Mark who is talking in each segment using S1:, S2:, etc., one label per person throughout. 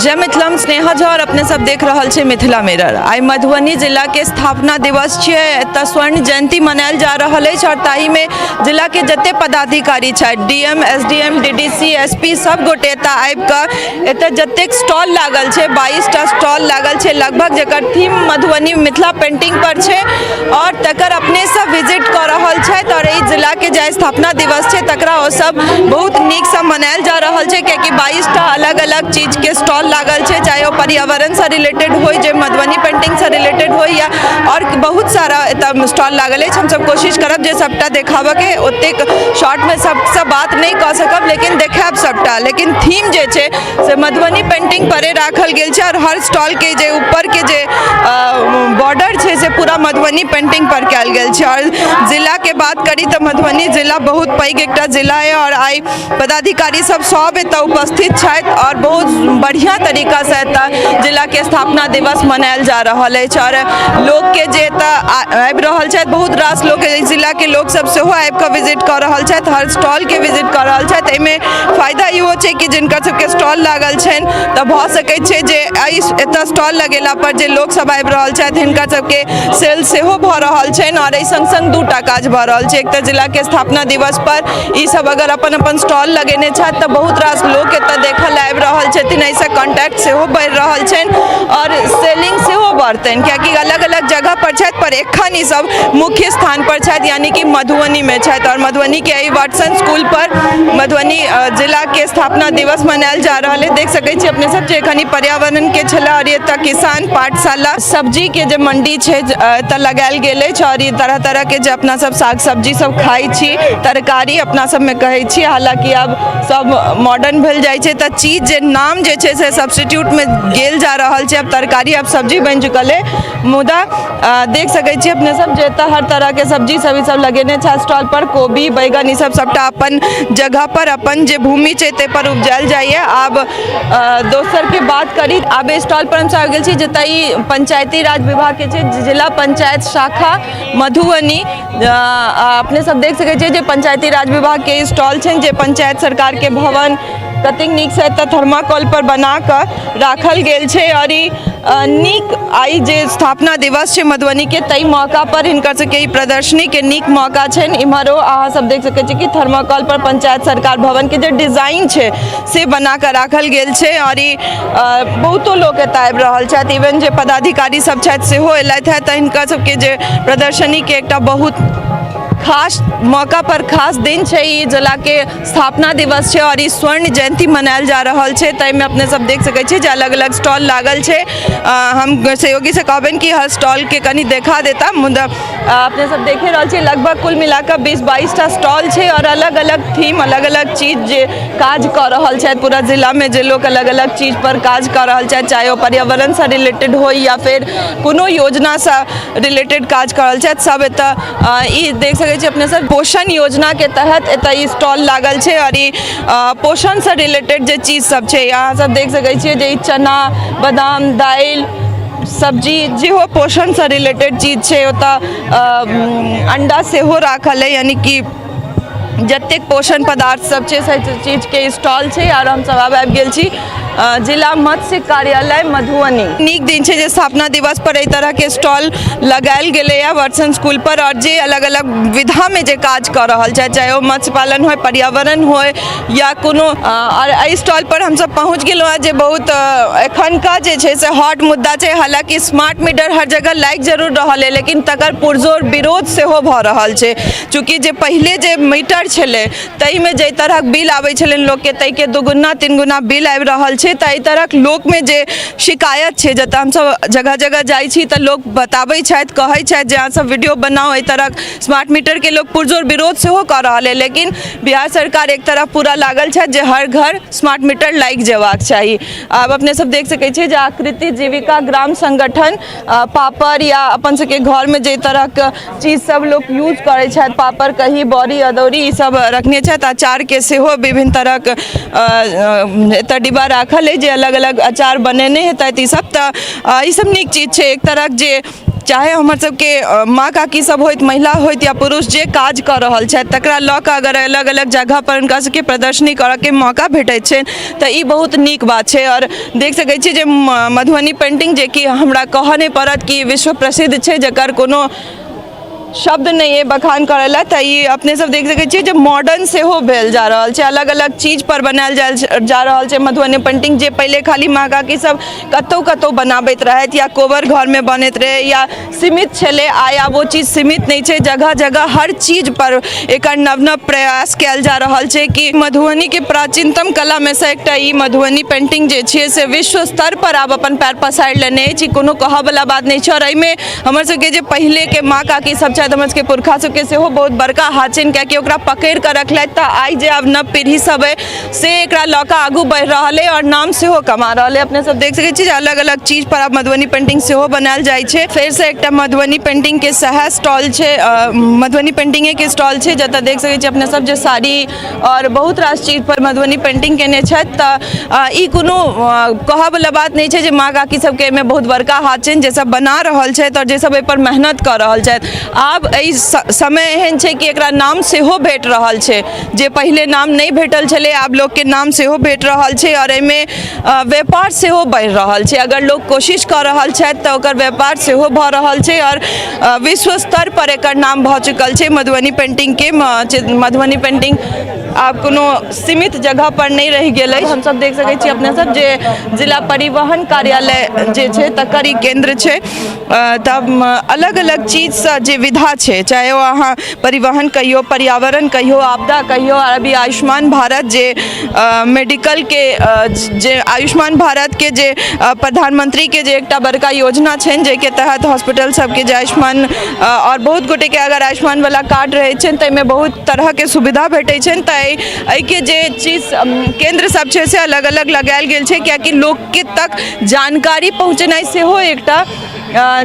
S1: जय मिथिला, हम स्नेहा झा और अपने सब देख रहल छी मिथिला मिरर। आइ मधुबनी जिलाके स्थापना दिवस छियै, एतऽ स्वर्ण जयंती मनायल जा रहल अछि और ताहिमे जिलाके जते पदाधिकारी छथि, डीएम, एसडीएम, डीडीसी, एसपी सब गोटे एतऽ आबि कऽ एतऽ जतेक स्टॉल लागल छै, 22टा स्टॉल लागल छै लगभग, जकर थीम मधुबनी मिथिला पेंटिंग पर छै और तकर अपने सब विजिट कऽ रहल छथि। और एहि जिलाके जे स्थापना दिवस छै तकरा ओ सब बहुत नीकसँ मनायल जा रहल छै, कियाकि 22टा अलग अलग चीजके स्टॉल लागल छै, चाहे ओ पर्यावरणसँ रिलेटेड होइ, जे मधुबनी पेंटिंगसँ रिलेटेड होइ या आओर बहुत सारा एतऽ स्टॉल लागल अछि। हमसब कोशिश करब जे सबटा देखाबऽके, ओतेक शॉर्टमे सबसँ बात नहि कऽ सकब लेकिन देखायब सबटा। लेकिन थीम जे छै से मधुबनी पेंटिंग परे राखल गेल छै और हर स्टॉलके जे ऊपरके जे बॉर्डर छै से पूरा मधुबनी पेंटिंग पर कयल गेल छै। और जिलाके बात करी तऽ मधुबनी जिला बहुत पैघ एकटा जिला अइ और आइ पदाधिकारी सब सब एतऽ उपस्थित छथि और बहुत बढ़िआँ तरीकासँ एतऽ जिलाके स्थापना दिवस मनायल जा रहल अछि। और लोकके जे एतऽ आबि रहल छथि, बहुत रास लोक एहि जिलाके लोकसब सेहो आबि कऽ विजिट कऽ रहल छथि, हर स्टॉलके विजिट कऽ रहल छथि। एहिमे फायदा इहो छै कि जिनकर सबके स्टॉल लागल छनि तऽ भऽ सकै छै जे एहि एतऽ स्टॉल लगेला पर जे लोकसब आबि रहल छथि हिनकर सबके सेल सेहो भऽ रहल छनि। और एहि सङ्ग सङ्ग दूटा काज भऽ रहल छै, एक तऽ जिलाके स्थापना दिवस पर ई सब अगर अपन अपन स्टॉल लगेने छथि तऽ बहुत रास लोक एतऽ देखऽ लए आबि रहल छथिन, एहिसँ कॉन्टैक्ट सेहो बढ़ि रहल छनि आओर सेलिंग सेहो बढ़तनि, कियाकि अलग अलग जगह पर छथि पर एखन ई सब मुख्य स्थान पर छथि, यानी कि मधुबनीमे छथि। आओर मधुबनीके एहि वाटसन स्कूल पर मधुबनी जिलाके स्थापना दिवस मनायल जा रहल है। देख सकै छी अपने सब जे एखन ई पर्यावरणके छलै आओर एतऽ किसान पाठशाला सब्जीके जे मंडी छै एतऽ लगायल गेल अछि आओर ई तरह तरहके जे अपना सब साग सब्जी सब खाइ छी, तरकारी अपना सबमे कहै छी, हालाँकि आब सब मॉडर्न भेल जाइ छै तऽ चीज जे नाम जे छै से सब्स्टिट्यूटमे गेल जा रहल छै, आब तरकारी आब सब्जी बनि चुकल अइ। मुदा देख सकै छी अपने सब जे एतऽ हर तरहके सब्जी सब ई सब लगेने छै स्टॉल पर, कोबी बैगन ई सब सबटा अपन जगह पर अपन जे भूमि छै ताहि पर उपजायल जाइए। आब दोसरके बात करी, आब स्टॉल पर हमसब आबि गेल छी जतऽ ई पंचायती राज विभागके छै जिला पंचायत शाखा मधुबनी। अपने सब देख सकै छियै जे पंचायती राज विभागके स्टॉल छनि, जे पंचायत सरकारके भवन कतेक नीकसँ एतऽ थर्माकोल पर बना कऽ राखल गेल छै। आओर ई नीक आइ जे स्थापना दिवस छै मधुबनीके ताहि मौका पर हिनकर सबके ई प्रदर्शनीके नीक मौका छनि। इम्हरो अहाँ सब देख सकै छी कि थर्माकोल पर पंचायत सरकार भवनके जे डिजाइन छै से बना कऽ राखल गेल छै आओर ई बहुतो लोक एतऽ आबि रहल छथि, इवन जे पदाधिकारी सब छथि सेहो एलथि हँ, तऽ हिनकर सबके जे प्रदर्शनीके एकटा बहुत खास मौका पर खास दिन छै, ई जिलाके स्थापना दिवस छै आओर ई स्वर्ण जयंती मनायल जा रहल छै, ताहिमे अपने सब देख सकै छियै जे अलग अलग स्टॉल लागल छै। हम सहयोगीसँ कहबनि कि हर स्टॉलके कनि देखा देता, मुदा अपने सब देखे रहल छियै लगभग कुल मिलाकऽ 20-22टा स्टॉल छै आओर अलग अलग थीम अलग अलग चीज जे काज कऽ रहल छथि, पूरा जिलामे जे लोक अलग अलग चीज पर काज कऽ रहल छथि, चाहे ओ पर्यावरणसँ रिलेटेड होइ या फेर कोनो योजनासँ रिलेटेड काज कऽ रहल छथि, सब एतऽ ई देख सकै छी अपने सब। पोषण योजनाके तहत एतऽ ई स्टॉल लागल छै आओर ई पोषणसँ रिलेटेड जे चीज सब छै अहाँ सब देख सकै छियै जे ई चना बादाम दालि सब्जी जेहो पोषणसँ रिलेटेड चीज छै, ओतऽ अण्डा सेहो राखल अइ, यानी कि जतेक पोषण पदार्थ सब छै सब चीजके स्टॉल छै। आओर हमसब आब आबि गेल छी जिला मत्स्य कार्यालय मधुबनी। नीक दिन छै जे स्थापना दिवस पर एहि तरहके स्टॉल लगायल गेलैए वाटसन स्कूल पर आओर जे अलग अलग विधामे जे काज कऽ रहल छथि, चाहे ओ मत्स्य पालन होइ, पर्यावरण होइ या कोनो, आओर एहि स्टॉल पर हमसब पहुँच गेलहुँ हँ जे बहुत एखनका जे छै से हॉट मुद्दा छै। हालाँकि स्मार्ट मीटर हर जगह लागि जरूर रहल अइ लेकिन तकर पुरजोर विरोध सेहो भऽ रहल छै, चूँकि जे पहिले जे मीटर छलै ताहिमे जाहि तरहक बिल आबै छलनि लोकके ताहिके दुगुना तीन गुना बिल आबि रहल छै, तऽ एहि तरहक लोकमे जे शिकायत छै, जतऽ हमसब जगह जगह जाइ छी तऽ लोक बताबै छथि, कहै छथि जे अहाँ सब वीडियो बनाउ, एहि तरहक स्मार्ट मीटरके लोक पुरजोर विरोध सेहो कऽ रहल अइ, लेकिन बिहार सरकार एक तरफ पूरा लागल छथि जे हर घर स्मार्ट मीटर लागि जेबाक चाही। आब अपने सब देख सकै छियै जे आकृति जीविका ग्राम संगठन पापड़ या अपन सबके घरमे जाहि तरहके चीज सब लोक यूज करै छथि, पापड़ कही बड़ी अदौरी ई सब रखने छथि, अचारके सेहो विभिन्न तरहक एतऽ डिब्बा राखल अइ जे अलग अलग अचार बनेने हेतथि ई सब, तऽ ई सब नीक चीज छै। एक तरहक जे चाहे हमर सबके माँ काकी सब होइत, महिला होइत या पुरुष, जे काज कऽ रहल छथि तकरा लऽ कऽ अगर अलग अलग जगह पर हुनका सबके प्रदर्शनी करऽके मौका भेटै छनि तऽ ई बहुत नीक बात छै। आओर देख सकै छी जे मधुबनी पेन्टिंग, जेकि हमरा कहऽ नहि पड़त कि विश्व प्रसिद्ध छै, जकर कोनो शब्द नहि अइ बखान करय लए, तऽ ई अपने सब देख सकै छियै जे मॉडर्न सेहो भेल जा रहल छै, अलग अलग चीज पर बनायल जा रहल छै मधुबनी पेन्टिंग, जे पहिले खाली माँ काकी सब कतहु कतहु बनाबैत रहथि या कोबर घरमे बनैत रहै या सीमित छलै। आइ आब ओ चीज सीमित नहि छै, जगह जगह हर चीज पर एकर नव नव प्रयास कयल जा रहल छै कि मधुबनीके प्राचीनतम कलामे सँ एकटा ई मधुबनी पेन्टिंग जे छियै से विश्व स्तर पर आब अपन पैर पसारि लेने अछि। ई कोनो कहऽवला बात नहि छै। आओर एहिमे हमर सबके जे पहिलेके माँ काकी सब छथि, हमर सबके पुरखा सबके सेहो बहुत बड़का हाथ छनि, कियाकि ओकरा पकड़ि कऽ रखलथि तऽ आइ जे आब नव पीढ़ी सब अइ से एकरा लऽ कऽ आगू बढ़ि रहल अइ आओर नाम सेहो कमा रहल अइ। अपने सब देख सकै छी जे अलग अलग चीज पर आब मधुबनी पेंटिंग सेहो बनायल जाइ छै। फेरसँ एकटा मधुबनी पेंटिंगके सएह स्टॉल छै, मधुबनी पेंटिंगेके स्टॉल छै, जतऽ देख सकै छी अपने सब जे साड़ी आओर बहुत रास चीज पर मधुबनी पेंटिंग केने छथि। तऽ ई कोनो कहऽवला बात नहि छै जे माँ काकी सबके एहिमे बहुत बड़का हाथ छनि, जे सब बना रहल छथि आओर जे सब एहिपर मेहनत कऽ रहल छथि। आब एहि समय एहन छै कि एकरा नाम सेहो भेट रहल छै, जे पहिले नाम नहि भेटल छलै, आब लोकके नाम सेहो भेट रहल छै आओर एहिमे व्यापार सेहो बढ़ि रहल छै। अगर लोक कोशिश कऽ रहल छथि तऽ ओकर व्यापार सेहो भऽ रहल छै आओर विश्व स्तर पर एकर नाम भऽ चुकल छै मधुबनी पेंटिंगके। मधुबनी पेंटिंग आब कोनो सीमित जगह पर नहि रहि गेल अछि। हमसब देख सकै छी अपने सब जे जिला परिवहन कार्यालय जे छै तकर ई केन्द्र छै। तब अलग अलग चीजसँ जे विधा छै, चाहे ओ अहाँ परिवहन कहियौ, पर्यावरण कहियौ, आपदा कहियौ, अभी आयुष्मान भारत जे मेडिकलके जे आयुष्मान भारतके जे प्रधानमन्त्रीके जे एकटा बड़का योजना छनि, जाहिके तहत हॉस्पिटल सबके जे आयुष्मान आओर बहुत गोटेके अगर आयुष्मानवला कार्ड रहै छनि तऽ एहिमे बहुत तरहके सुविधा भेटै छनि। तऽ एहिके जे चीज केन्द्र सब छै से अलग अलग लगायल गेल छै, कियाकि लोकके तक जानकारी पहुँचेनाइ सेहो एकटा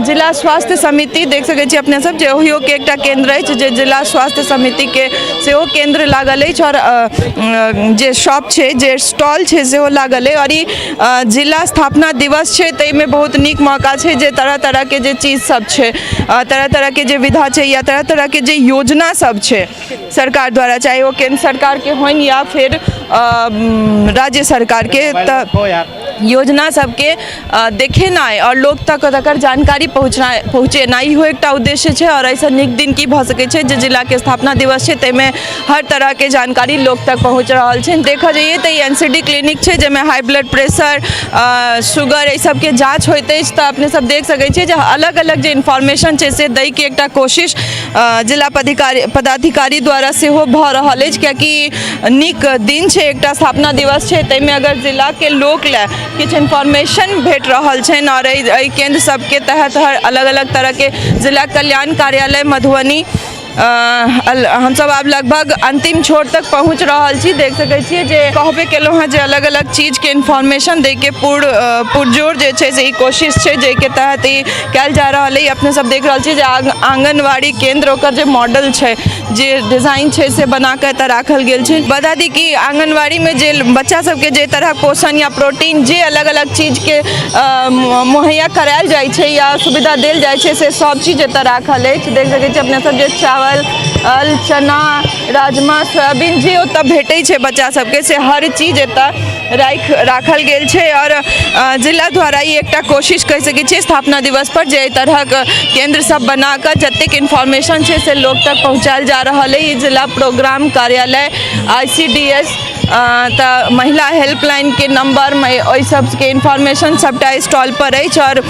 S1: जिला स्वास्थ्य समिति देख सकै छी अपने सब जे ओहियोके एकटा केन्द्र अछि, जे जिला स्वास्थ्य समितिके सेहो केन्द्र लागल अछि आओर जे शॉप छै, जे स्टॉल छै, सेहो लागल अछि। आओर ई जिला स्थापना दिवस छै, ताहिमे बहुत नीक मौका छै जे तरह तरहके जे चीज सब छै, तरह तरहके जे विधा छै या तरह तरहके जे योजना सब छै सरकार द्वारा, चाहे ओ केन्द्र सरकारके होइन या फेर राज्य सरकारके, तऽ योजना सबके देखेनाइ आओर लोक तक तकर जानकारी पहुँचनाइ पहुँचेनाइ इहो एकटा उद्देश्य छै। आओर एहिसँ नीक दिन की भऽ सकै छै जे जिलाके स्थापना दिवस छै, ताहिमे हर तरहके जानकारी लोक तक पहुँच रहल छै। देखऽ जइए तऽ ई एन सी डी clinic छै, जाहिमे हाई ब्लड प्रेशर, शुगर एहि सबके जाँच होइत अछि। तऽ अपने सब देख सकै छियै जे अलग अलग जे इन्फॉर्मेशन छै से दैके एकटा कोशिश जिला पदाधिकारी द्वारा सेहो भऽ रहल अछि, कियाकि नीक दिन छै, एकटा स्थापना दिवस छै, ताहिमे अगर जिलाके लोक लए किछु इन्फॉर्मेशन भेट रहल छनि। आओर एहि केन्द्र सबके तहत हर अलग अलग तरहके जिला कल्याण कार्यालय मधुबनी, हमसब आब लगभग अन्तिम छोर तक पहुँच रहल छी। देख सकै छियै जे कहबे केलहुँ हँ जे अलग अलग चीजके इन्फॉर्मेशन दैके पुरजोर जे छै से ई कोशिश छै, जाहिके तहत ई कयल जा रहल अइ। अपने सब देख रहल छी जे आङ्गनबाड़ी केन्द्र, ओकर जे मॉडल छै, जे डिजाइन छै, से बना कऽ एतऽ राखल गेल छै। बता दी कि आङ्गनबाड़ीमे जे बच्चा सबके जे तरहक पोषण या प्रोटीन, जे अलग अलग चीजके मुहैया करायल जाइ छै या सुविधा देल जाइ छै, से सब चीज एतऽ राखल अछि। देख सकै छी अपने सब जे चावल, चना, राजमा, सोयाबीन जे ओतऽ भेटै छै बच्चा सबके, से हर चीज एतऽ राखल गेल छै। आओर जिला द्वारा ई एकटा कोशिश कहि सकै छियै स्थापना दिवस पर जे एहि तरहक केन्द्र सब बना कऽ जतेक इन्फॉर्मेशन छै से लोक तक पहुँचायल जा रहल अइ। ई जिला प्रोग्राम कार्यालय, ICDS, तऽ महिला हेल्पलाइनके नम्बर, ओहि सबके इन्फॉर्मेशन सबटा स्टॉल पर अछि। आओर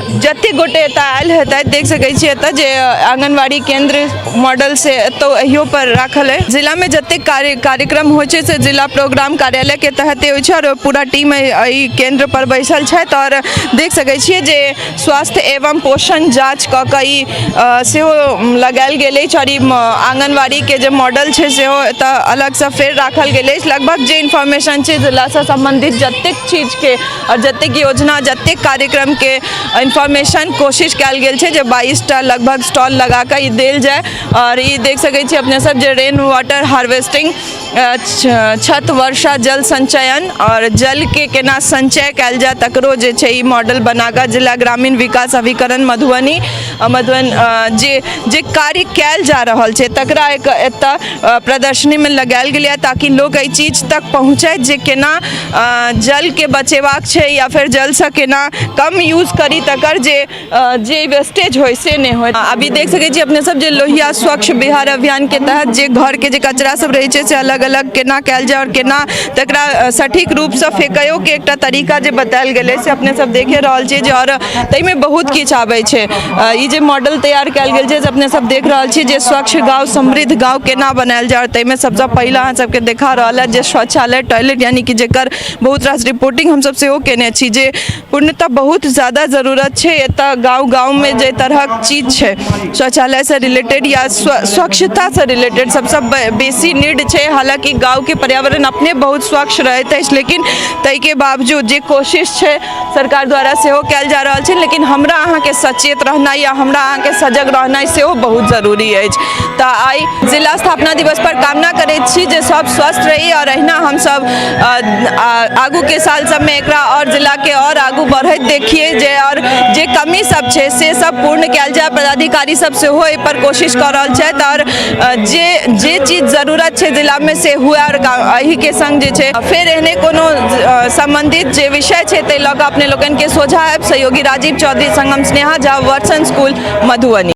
S1: जतेक गोटे एतऽ आयल हेतथि, देख सकै छियै एतऽ जे आङ्गनबाड़ी केन्द्र मॉडल से एतौ अहियो पर राखल अइ। जिलामे जतेक कार्यक्रम होइ छै से जिला प्रोग्राम कार्यालयके तहते होइ छै आओर पूरा टीम एहि केन्द्र पर बैसल छथि। आओर देख सकै छियै जे स्वास्थ्य एवं पोषण जाँच कऽ कऽ ई सेहो लगायल गेल अछि आओर ई आङ्गनबाड़ीके जे मॉडल छै सेहो एतऽ अलगसँ फेर राखल गेल अछि। लगभग जे इन्फॉर्मेशन छै जिलासँ सम्बन्धित, जतेक चीजके आओर जतेक योजना, जतेक कार्यक्रमके इन्फॉर्मेशन, कोशिश कयल गेल छै जे 22टा लगभग स्टॉल लगा कऽ ई देल जाय। आओर ई देख सकै छी अपने सब जे रेन वाटर हार्वेस्टिंग छत वर्षा जल संचयन आओर जलके केना संचय कयल जाय, तकरो जे छै ई मॉडल बनाकऽ जिला ग्रामीण विकास अभिकरण मधुबनी जे जे कार्य कयल जा रहल छै, तकरा एक एतऽ प्रदर्शनीमे लगायल गेलैए, ताकि लोक एहि चीज तक पहुँचै जे केना जलके बचेबाक छै या फेर जलसँ केना कम यूज करी, तकर जे वेस्टेज होइ से नहि होइ। अभी देख सकै छी अपने सब जे लोहिया स्वच्छ बिहार अभियानके तहत जे घरके जे कचरा सब रहै छै, से अलग अलग केना कयल जाय आओर केना तकरा सटीक रूपसँ फेकैयोके एकटा तरीका जे बतायल गेलै, से अपने सब देखे रहल छियै जे। आओर ताहिमे बहुत किछु आबै छै। ई जे मॉडल तैयार कयल गेल छै, से अपने सब देख रहल छी जे स्वच्छ गाँव, समृद्ध गाँव केना बनायल जाय। आओर ताहिमे सबसँ पहिला अहाँ सबके देखा रहल है जे शौचालय, टॉयलेट, यानी कि जेकर बहुत रास रिपोर्टिंग हमसब सेहो केने छी, जे पूर्णतः बहुत ज्यादा जरूरत छै। एतऽ गाँव गाँवमे जे तरहक चीज छै, शौचालयसँ रिलेटेड या स्वच्छतासँ रिलेटेड, सबसँ बेसी नीड छै। हालाँकि गाँवके पर्यावरण अपने बहुत स्वच्छ रहैत अछि, लेकिन ताहिके बावजूद जे कोशिश छै सरकार द्वारा सेहो कयल जा रहल छै, लेकिन हमरा अहाँके सचेत रहनाइ या हमरा अहाँके सजग रहनाइ सेहो बहुत जरूरी अछि। तऽ आइ जिला स्थापना दिवस पर कामना करैत छी जे सब स्वस्थ रही आओर अहिना हमसब आगूके साल सबमे एकरा आओर जिलाके आओर आगू बढ़ैत देखियै जे आओर जे कमी सब छै, से सब पूर्ण कयल जाय। पदाधिकारी सब सेहो एहिपर कोशिश कऽ रहल छथि आओर जे जे चीज जरूरत छै जिलामे, से हुए। आओर एहिके संग जे छै फेर एहने कोनो सम्बन्धित जे विषय छै, ताहि लऽ कऽ अपने लोकनिके सोझा आयब। सहयोगी राजीव चौधरी संगम स्नेहा झा, वाटसन स्कूल, मधुबनी।